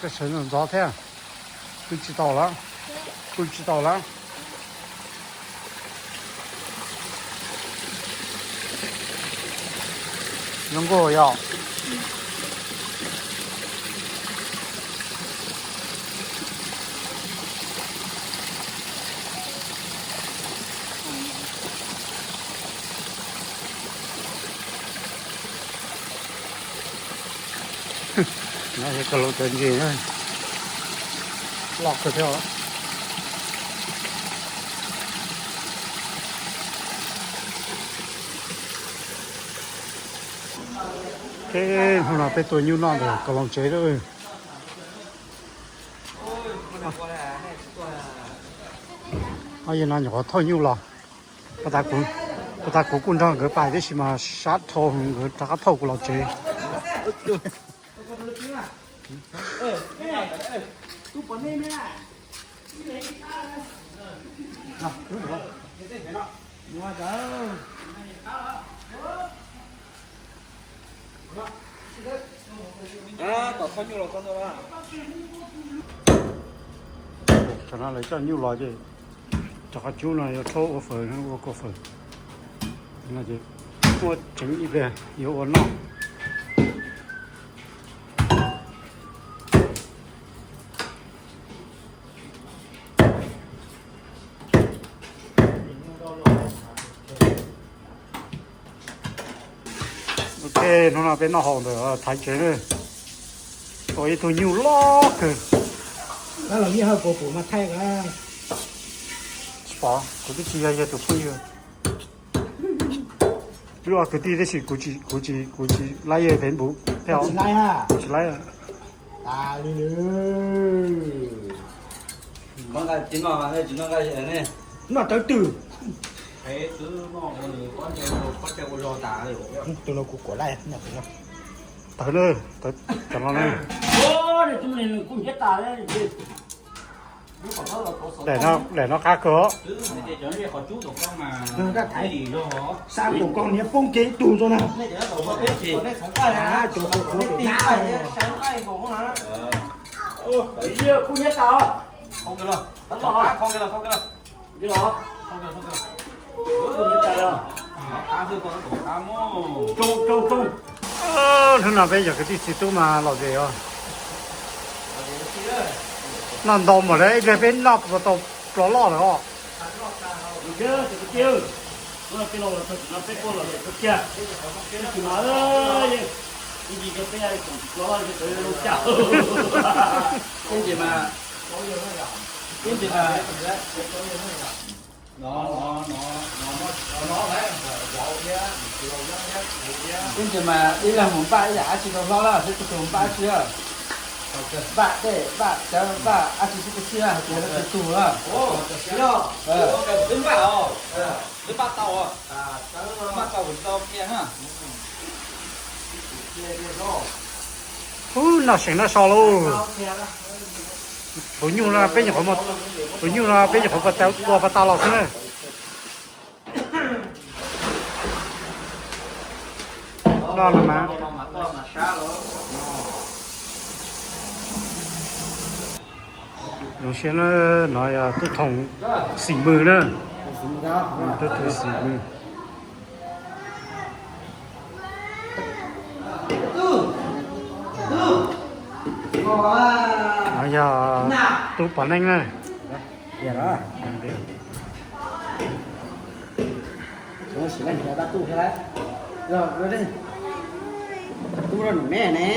Koj sawv ntxov ntxov thiab. Pw tsis tau lawm. Pw tsis tau lawm. Zoo nkauj yom. No yog koj loo cov ntses loj kawg thiab. Hnub no peb tua nyuj noj ntawm koj loo tsev lawm. Yog no nyuam qhuav thauj nyuj los. Puag ta kuv kuj nrog nkawd pais tab sis mas sab dhau nkawd rov qab thauj kuv los tsev. Tam no lawv coj nyuj los ces rov qab cub no yuav rhaub ua fawm, ua kua fawm. Muab tseev ib pliag yuav ua noj. Ok, hnub no peb noj haus ntawm Thaiv tsev na. Tua ib tug nyuj loj kawg. Los yij hawj puas pum mas thaij. Tsis pom, kuv twb tsis yog yawg tus phooj ywg. Wb ua kwv tij tab sis kuv tsis, kuv tsis, kuv tsis laib yawg Facebook thiab. Kuv tsis laib. Noj tawv twg? Tus no kuv kuam laij. Tawv na, tawv no na. Daim no qab kawg. Sab tus koj niag poob kiag ib tug rau na. Kuj nyiab tas. Hnub no peb cov kwv tij txiv tub mas lom zem os. Noj ntau npaum li ib pliag peb noj puas tau plov loj lawm os. Ib ntsis mas ib leeg mus npaj ib yam dab tsi rau hlob lawm, peb kuj mus npaj dab tsi. Npaj dej, npaj cawv, npaj dab tsi sib peb sib na, hais tias leej twg tug na. Wb npaj tau, npaj tau kuv tsis tau qhia na. Ub, noj seev noj so lauj. Tus nyuj no peb nyuam qhuav, tus nyuj no peb nyuam qhuav tua pas tas los xwb na. Noj no mas. Zoo siab na, no yog tub thoom xim mws na. Tub thoom xim mws. No yog tub pom neej na. Tub rau num me ne.